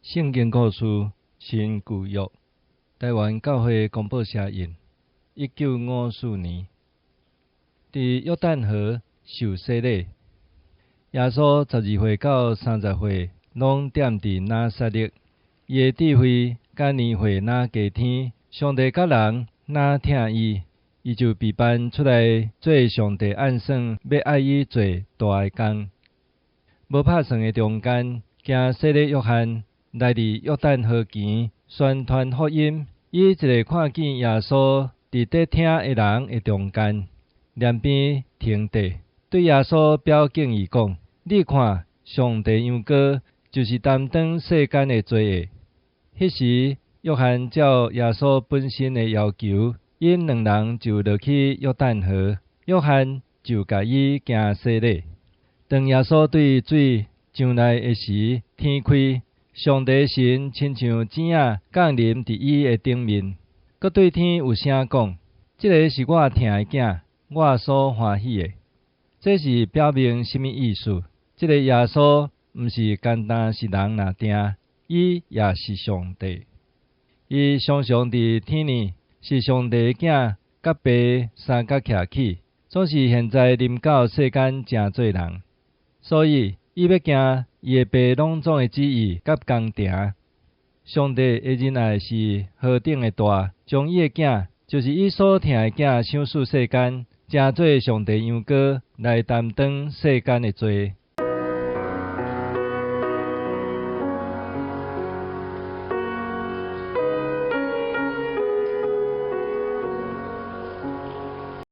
聖經故事新舊約，臺灣教會公報社印，1954年，佇約旦河受洗禮。耶穌12歲到30歲，攏踮佇拿撒勒。伊的智慧佮年歲若加添，上帝佮人若疼伊，伊就備辦出來做上帝按算欲愛伊做大的工。無拍算的中間，經洗禮約翰來佇約旦河墘宣傳福音，伊一下看見耶穌佇佇聽的人的中間，躡邊停綴，對耶穌表敬意講：你看，上帝羊羔，就是擔當世間的罪惡。彼時，約翰照耶穌本身的要求，𪜶兩人就落去約旦河，約翰就共伊行洗禮。當耶穌對水上來的時，天開，上帝神親像鳥仔降臨佇伊的頂面，閣對天有聲講：這个是我疼的囝，我所歡喜的。這是表明啥物意思？這个耶穌毋是干焦是人爾定，伊也是上帝。伊常常佇天呢，是上帝的囝，佮爸相佮徛起，總是現在臨到世間成做人，所以伊欲行伊的爸攏總的旨意佮工程。上帝的仁愛是何等的大，將伊的囝，就是伊所疼的囝，賞賜世間，成做上帝羊羔來擔當世間的罪。